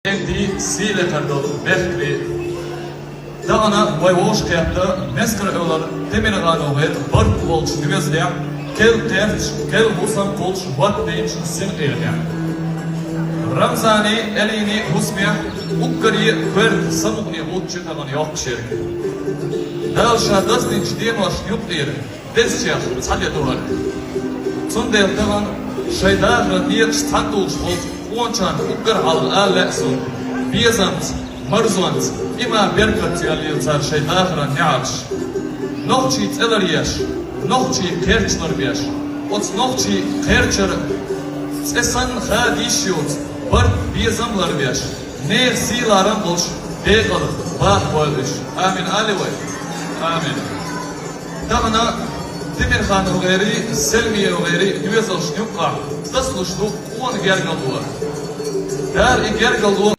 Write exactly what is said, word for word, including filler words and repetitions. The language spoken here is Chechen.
Эдди сийле кхардал бехкли. Тахана вай вовшахкхетта Мескара-Эвлара Темирхановгара барт волчу доьзалехь, кел кхерч, кел хӀусам кхуллуш хӀоттийначу синкъерехь. Рамзани, Элини хӀусамехь уггаре коьрта самукъане гӀуттуш ю тахана йоккхуш ерг. Дала Ша даздинчу деношна юккъера дезачех цхьа де ду хӀара. Цундела тахана шайн дахаран некъаш цхьаьна долуш болчу къонахчарна уггар хьалха ала лаьа суна: безамца, марзонца, иман, беркатца йоллийла цара шайн дахаран неӀарш. Нохчий цӀе ларъеш, нохчий кхерч ларбеш, оцу нохчий кхерчара цӀе санна хадийш йоцу барт, безам ларбеш, нехан сий, ларам болуш декъала бахабойла уьш. Амин али вай. Амин. Тахана Темирхановгерий, Селмиевгерий доьзалшна юккъахь тасалуш ду къона гергарло. Дала и гергарло